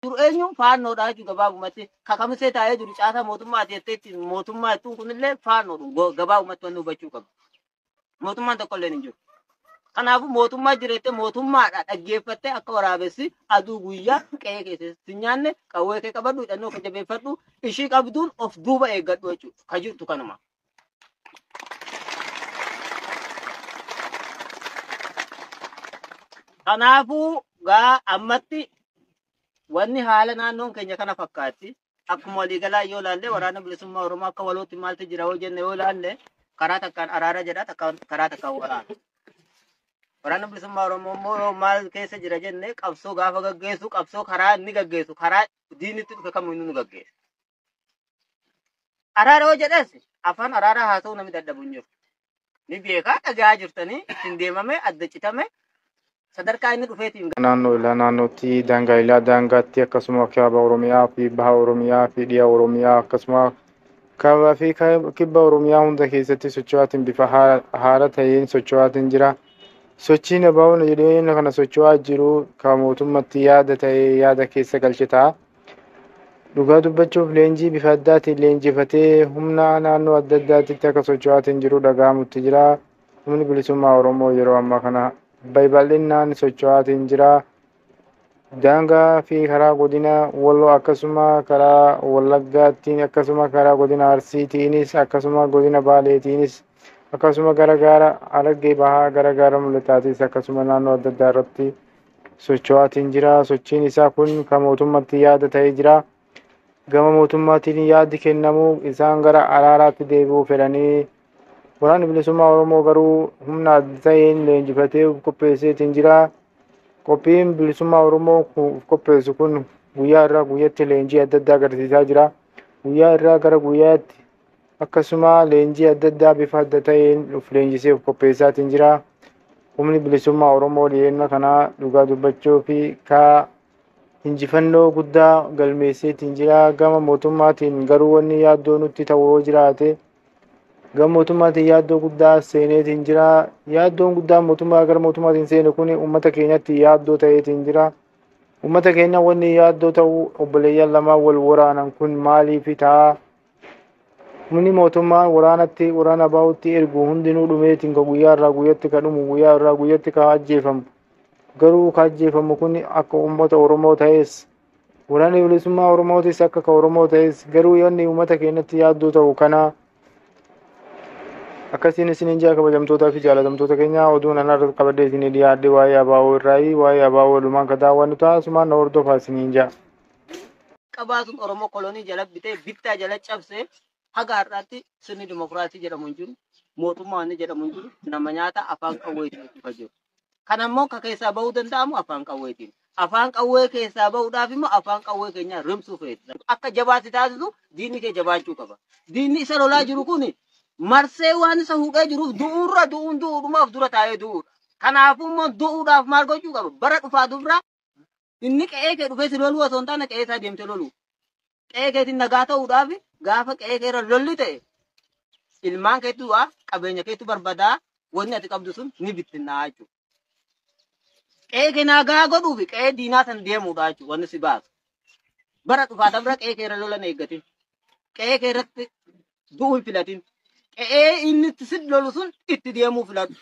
jiru eenyu faannoodha jechuudha gabaabumatti. Kakamisee taa'ee jiru caasaa mootummaati jetteetti mootummaa jettuun kunillee faannoodha gabaabumatti wanni hubachuu qabu. Mootummaan tokkollee hin jiru. Kanaafuu mootummaa jireettee mootummaadha dhaggeeffattee akka waraabessi aduu guyyaa qe'ee keessatti nyaanne qawwee kee qabadhu hidhannoo kee jabeeffadhu ishii qabduun of duuba eeggadhu jechuudha. Ka jirtu kanuma. Kanaafuu gaa ammatti wanni haala naannoon keenya kana fakkaatti. Akkuma waliigalaa yoo ilaalle waraana bilisummaa Oromoo akka walootti maaltu jira yoo jenne yoo ilaalle karaa takkaan araara jedha karaa takkaan waraana. Waraana bilisummaa Oromoo immoo maal keessa jira jenne qabsoo gaafa gaggeessu qabsoo karaa inni gaggeessu karaa diinitti dhufe kamiyyuu nu gaggeessa. Araara yoo jedhes afaan araaraa haasa'uu namni dadhabu hin jiru. Ni beekaa dhagaa jirtanii ittiin deemame adda citame sadarkaa inni dhufeetiin. Naannoo ilaa naannootti daangaa ilaa daangaatti akkasuma kaaba Oromiyaa fi baha Oromiyaa fi dhiha Oromiyaa akkasuma kaabaa fi kibba Oromiyaa hunda keessatti socho'aatiin bifa haara ta'een socho'aatiin jira. Sochiin ABO'n jedhee kana socho'aa jiru kan mootummatti yaada ta'ee yaada keessa galche ta'a. Dhugaa dubbachuuf leenjii bifa addaatiin leenjifatee humna naannoo adda addaatitti akka socho'aatiin jiru dhaga'amutti jira. Humni bilisummaa Oromoo yeroo ammaa kana babal'inaan socho'aatiin jira. Daangaa fi karaa godina Walloo akkasuma karaa Wallaggaattiin akkasuma karaa godina Arsiitiinis akkasuma godina Baaleetiinis akkasuma gara gaara Harargee Bahaa gara gaara Mul'ataatis akkasuma naannoo adda addaa irratti socho'aatiin jira. Sochiin isaa kun kan mootummatti yaada ta'ee jira. Gama mootummaatiin yaaddi kennamu isaan gara araaraatti deebi'uu fedhanii waraanni bilisummaa Oromoo garuu humna adda ta'een leenjifatee of qopheesseetiin jira. Qophiin bilisummaa Oromoo of qopheessu kun guyyaa irraa guyyatti leenjii adda addaa agarsiisaa jira. Guyyaa irraa gara guyyaatti akkasuma leenjii adda addaa bifa adda ta'een of leenjisee of qopheessaatiin jira. Humni bilisummaa Oromoo dhiyeenya kanaa dhugaa dubbachuu fi kaa injifannoo guddaa galmeesseetiin jira. Gama mootummaatiin garuu wanni yaaddoo nutti ta'u yoo jiraate gama mootummaatiin yaaddoo guddaa seeneetiin jira. Yaaddoon guddaa mootummaa gara mootummaatiin seene kun uummata keenyatti yaaddoo ta'eetiin jira. Uummata keenya wanni yaaddoo ta'u obboleeyyan lamaan wal waraanan kun maaliif ta'a? Humni mootummaa waraanatti waraana ABO'tti ergu hundinuu dhumeetiin ka guyyaa irraa guyyatti ka dhumu guyyaa irraa guyyatti ka ajjeefamu. Garuu ka ajjeefamu kun akka uummata Oromoo ta'es waraanni bilisummaa Oromootis akka ka Oromoo ta'es garuu wanni uummata keenyatti yaaddoo ta'u kana akkasiin isiniin jaa kabajamtootaa fi jaalatamtoota keenya oduun anarra qabadhee isinii dhiyaadhe waa'ee ABO irraayi waa'ee ABO walumaan ka daawwannu ta'a na hordofaa isiniin jaa. Qabaasuun Oromoo kolonii jala bitee bittaa jala cabsee haga har'aatti sirni dimokiraasii jedhamu hin jiru mootummaa inni jedhamu hin jiru nama nyaata afaan qawweetiin dhufa jiru. Kana immoo ka keessaa bahuu danda'amu afaan qawweetiin. Afaan qawwee keessaa bahuudhaaf immoo afaan qawwee keenya rimsuu feeti. Akka jabaatti taasisu diinni kee jabaachuu qaba. Diinni isa lolaa jiru kun marsee waan isa hudhee jiruuf du'uurra du'uun du'uudhumaaf dura taa'ee du'uudha. Kanaafuu immoo du'uudhaaf maal gochuu qaba? Bara dhufaa dubraa inni qe'ee kee dhufee si loluu osoo hin taane qe'ee isaa deemtee loluu. Qe'ee keetiin nagaa ta'uudhaaf gaafa qe'ee keerra lolli ta'e ilmaan keetu du'aa qabeenya keetu barbadaa wanni ati qabdu sun ni bittinnaa jechuudha. Qe'ee kee nagaa godhuufi qe'ee diinaa san deemuudha jechuudha wanni si baasu. Bara dhufaa dabra qe'ee keerra lolan eeggatin. Qe'ee keerratti du'uu hin filatin. Qe'ee inni itti si lolu sun itti deemuu filadhu.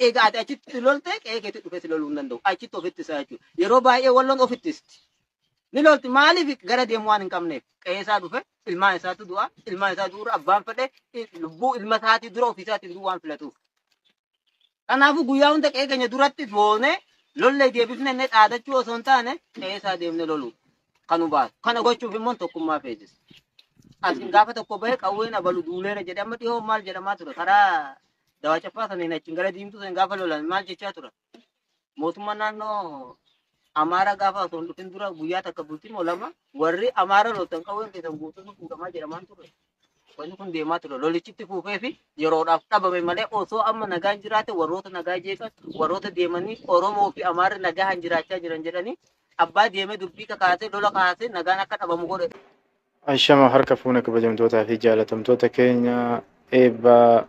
Egaa ati achitti lolte qe'ee keetti dhufee si loluu hin danda'u. Achitti ofitti isaa jechuudha. Yeroo baay'ee walloon ofittisti. Ni lolti maaliif gara deemu waan hin qabneef qe'ee isaa dhufe ilmaan isaatu du'a ilmaan isaa du'uura abbaan fedhe lubbuu ilma isaatii dura ofii isaatiin du'u waan filatuuf. Kanaafuu guyyaa hunda qe'ee keenya duratti boonee lollee deebifne inni dhaadachuu osoo hin taane qe'ee isaa deemne loluu kan nu baasu. Kana gochuuf immoo tokkummaa feesisa. Asiin gaafa tokko bahee qawween abalu duuleera jedhee amma dhihoo maal jedhamaa ture karaa dawaa caffaa saniin achiin gara diimtuu saniin gaafa lolan maal jechaa ture. Mootummaan naannoo Amaara gaafa osoo hin dhufin dura guyyaa takka bultii moo lama warri Amaara loltan qawween keessan guutuun fuudhamaa jedhamaan ture. Wanni kun deemaa ture. Lolichitti fuufee fi yeroodhaaf dhabame malee osoo amma nagaan jiraate warroota nagaa jeeqan warroota deemanii Oromoo fi Amaarri nagaa hin jiraachaa jiran jedhanii abbaa deemee dubbii kakaasee lola kaasee nagaan akka dhabamu godhe. Ashama harka fuuna kabajamtootaa fi jaalatamtoota keenya eebba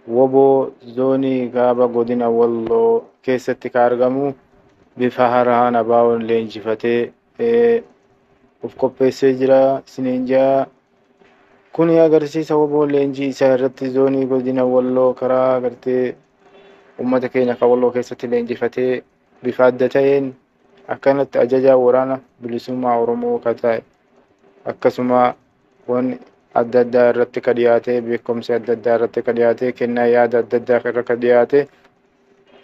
woboo zoonii kaaba godina Walloo keessatti ka argamu bifa haaraan ABO'n leenjifatee of qopheessee jira isiniin jaa. Kuni agarsiisa WBOn leenjii isaa irratti zoonii godina Walloo karaa gartee uummata keenya kan Walloo keessatti leenjifatee bifa adda ta'een akkanatti ajajaa waraana bilisummaa Oromoo kan ta'e akkasuma wanni adda addaa irratti ka dhiyaate, beekumsi adda addaa irratti ka dhiyaate, kennaa yaada adda addaa irra ka dhiyaate,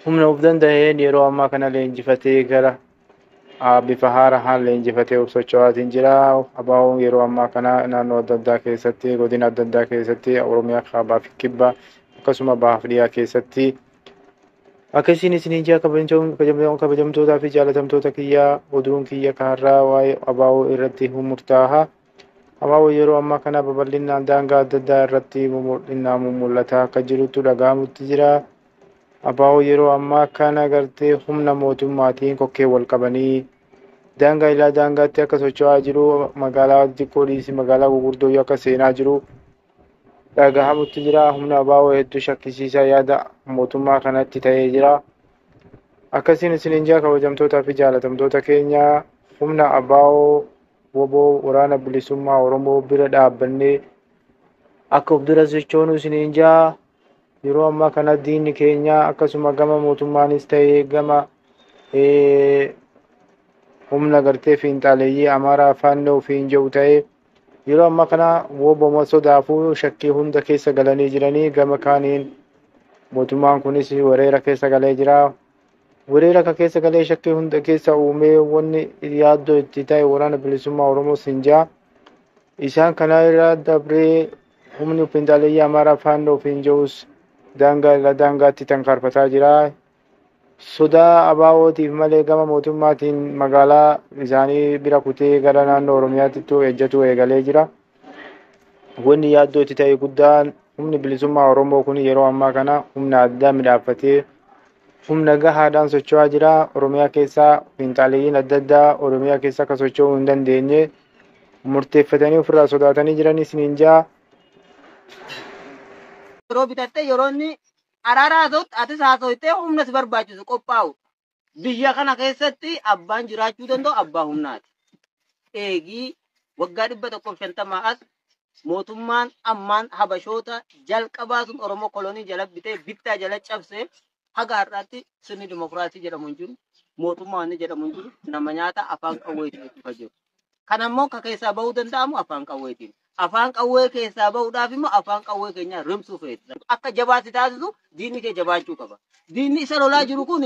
humna of danda'een yeroo ammaa kana leenjifatee gara bifa haaraan leenjifatee of socho'aatiin jira. ABO'n yeroo ammaa kana naannoo adda addaa keessatti, godina adda addaa keessatti, Oromiyaa kaabaa fi kibbaa akkasuma bahaa fi dhiyaa keessatti akkasiin isiniin jaa. Kabajamtootaa fi jaalatamtoota kiyyaa, oduun kiyya kaarraa waa'ee ABO irratti murtaa'a. ABO yeroo ammaa kana babal'inaan daangaa adda addaa irratti mul'inaan mul'ataa akka jirutu dhaga'amutti jira. ABO yeroo ammaa kana gartee humna mootummaatiin kokkee wal qabanii daangaa ilaa daangaatti akka socho'aa jiru, magaalaa xiqqoo dhiisii magaalaa gurguddoo akka seenaa jiru dhagahamutti jira. Humna ABO hedduu shakkisiisaa yaada mootummaa kanatti ta'ee jira. Akkasiin isiniin jaa, kabajamtootaa fi jaalatamtoota keenya, humna ABO WBO waraana bilisummaa Oromoo bira dhaabbannee akka of dura sochoonu isiniin jaa. Yeroo ammaa kana diinni keenya akkasuma gama mootummaanis ta'ee gama humna gartee fiinxaaleeyyii Amaaraa Faannoo ofiin jedhu ta'ee yeroo ammaa kana WBO sodaafuu shakkii hunda keessa galanii jiranii. Gama kaaniin mootummaan kunis wareera keessa galee jira. Wareera akka keessa galee shakkii hunda keessa uumee wanni yaaddoo itti ta'e waraana bilisummaa Oromoo sinjaa. Isaan kana irra dabree humni fiinxaaleeyyii Amaaraa Faannoo ofiin jedhus daangaa irra daangaatti tankaarfataa jira. Sodaa ABO'tiif malee gama mootummaatiin magaalaa isaanii bira kutee gara naannoo Oromiyaatti ejjatu eegalee jira. Wanni yaaddoo itti ta'e guddaan humni bilisummaa Oromoo kun yeroo ammaa kana humna addaa midhaaffatee humna gahaadhaan socho'aa jira. Oromiyaa keessaa fiinxaaleeyyiin adda addaa Oromiyaa keessa akka socho'uu hin dandeenye murteeffatanii ofirraa sodaatanii jiran isiniin jaa. Yeroo bitattee yeroo inni araara haasa'utti atis haasa'uttee humna si barbaachisu qophaa'u. Biyya kana keessatti abbaan jiraachuu danda'u abbaa humnaati. Eegii waggaa 150 as mootummaan ammaan Habashoota jalqabaa sun Oromoo kolonii jala bitee bittaa jala cabsee haga har'aatti sirni dimokiraasii jedhamu hin jiru. Mootummaa wanni jedhamu hin jiru. Nama nyaata afaan qawweetiin dhufa jiru. Kan ammoo ka keessaa bahuu danda'amu afaan qawweetiin. Afaan qawwee keessaa bahuudhaaf immoo afaan qawwee keenya rimsuu feeti. Akka jabaatti taasisu diinni kee jabaachuu qaba. Diinni isa lolaa jiru kun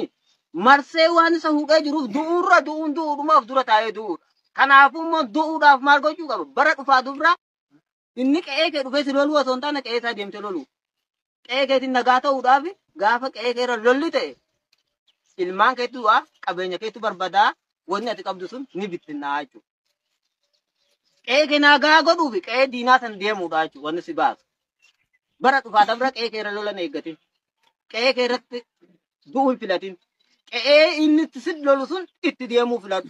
marsee waan isa hudhee jiruuf du'uurra du'uun du'uudhumaaf dura taa'ee du'uudha. Kanaafuu immoo du'uudhaaf maal gochuu qaba? Bara dhufaa dubraa inni qe'ee kee dhufee si loluu osoo hin taane qe'ee isaa deemtee loluu. Qe'ee keetiin nagaa ta'uudhaaf gaafa qe'ee keerra lolli ta'e ilmaan keetu du'aa, qabeenya keetu barbadaa, wanni ati qabdu sun ni bittinnaa jechuudha. Qe'ee kee nagaa godhuufi qe'ee diinaa san deemuudha jechuudha wanni si baasu. Bara dhufaa dabra qe'ee keerra lolan eeggatin. Qe'ee kee irratti du'uu hin filatin. Qe'ee inni itti si lolu sun itti deemuu filadhu.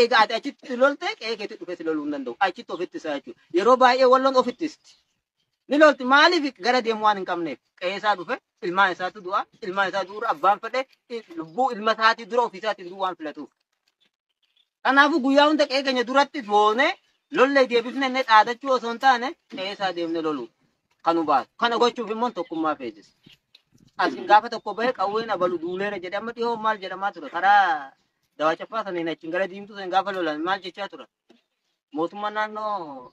Egaa ati achitti lolte qe'ee keetti dhufee si loluu hin danda'u. Achitti ofitti isaa jechuudha. Yeroo baay'ee Walloon ofittisti. Ni lolti, maaliif? Gara deemuu waan hin qabneef. Qe'ee isaa dhufe ilmaan isaatu du'a. Ilmaan isaa du'uura abbaan fedhe lubbuu ilma isaatii dura ofii isaatiin du'uu waan filatuuf. Kanaafuu guyyaa hunda qe'ee keenya duratti boonee lollee deebifne inni dhaadachuu osoo hin taane qe'ee isaa deemne loluu kan nu baasu. Kana gochuuf immoo tokkummaa feesisa. Asin gaafa tokko bahee qawween abalu duuleera jedhe. Amma dhihoo maal jedhamaa ture? Karaa Dawaa Caffaa saniin achiin gara Diimtuu saniin gaafa lolan maal jechaa ture? Mootummaan naannoo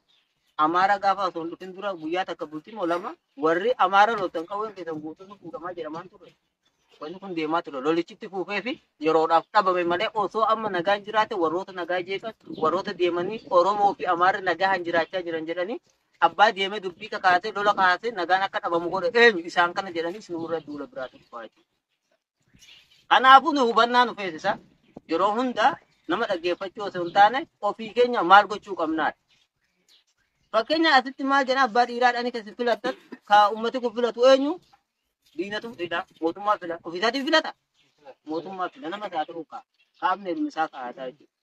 Amaara gaafa osoo hin dhufin dura guyyaa takka bultii moo lama warri Amaara loltan qawween keessan guutuun fuudhamaa jedhamaan ture. Wanni kun deemaa ture. Lolichitti fuufee fi yeroodhaaf dhabame malee osoo amma nagaan jiraate warroota nagaa jeeqan, warroota deemanii Oromoo fi Amaarri nagaan jiraachaa jiran jedhanii abbaa deemee dubbii kakaasee lola kaasee nagaan akka dhabamu godhe eenyu, isaan kana jedhanii sinurra duula biraatu dhufaa jechuudha. Kanaafuu nu hubannaa nu feesisa. Yeroo hunda nama dhaggeeffachuu osoo hin taane ofii keenya maal gochuu qabnaadha. Fakkeenya asitti maal jedhan? Abbaa dhiiraadhaan kan isin filattan, ka uummati kun filatu eenyu? Diinatu fila, mootummaa fila, ofiisaatiin filata. Mootummaa fila, nama isaa ta'uu ka'a. Qaamni ilmi isaa kaa'ataa jechuudha.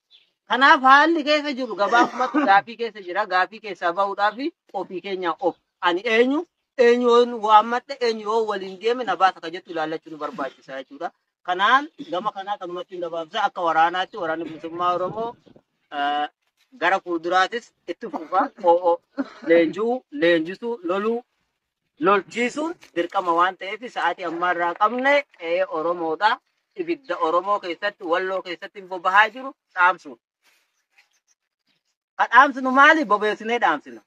Kanaaf haalli keessa jiru gabaabumatti gaafii keessa jira. Gaafii keessaa bahuudhaaf ofii keenya of ani eenyu, eenyu yoon waammadhe, eenyu yoo waliin deeme na baasa ka jettu ilaallachuu nu barbaachisa jechuudha. Kanaan gama kanaa kanumatti hin gabaabsa. Akka waraanaatti waraanni bilisummaa Oromoo Gara fuulduraatis itti fufa. Leenji'uu, leenjisuu, loluu, lolchiisuun dirqama waan ta'eef sa'aatii ammaa irraa qabne qe'ee Oromoodha. Ibidda Oromoo keessatti, Walloo keessatti bobahaa jiru dhaamsuudha. Ka dhaamsinu maali? Bobeessinee dhaamsina.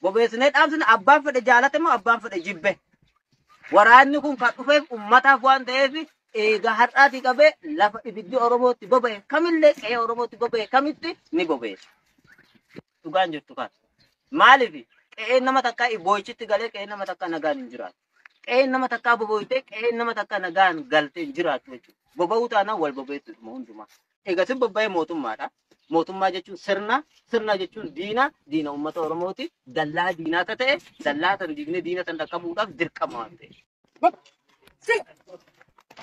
Bobeessinee dhaamsina abbaan fedhe jaalate moo abbaan fedhe jibbe. Waraanni kun kan dhufeef ummataaf waan ta'eef eega har'aatii qabee lafa ibiddi Oromootti boba'e kamillee qe'ee Oromootti boba'e kamitti ni bobeessa. Dhugaan jirtu kana. Maaliif qe'een nama takkaa boo'ichitti galee qe'een nama takkaa nagaan hin jiraatu. Qe'een nama takkaa bobo'ite qe'een nama takkaa nagaan galtee hin jiraattu jechuudha. Boba'uu taanaan wal bobeessuudhuma hundumaa. Egaa sin bobba'ee mootummaadha. Mootummaa jechuun sirna, sirna jechuun diina, diina uummata Oromooti. Dallaa diinaa ta'e, dallaa tan diignee diina tan dhaqqabuudhaaf dirqama waan ta'eef.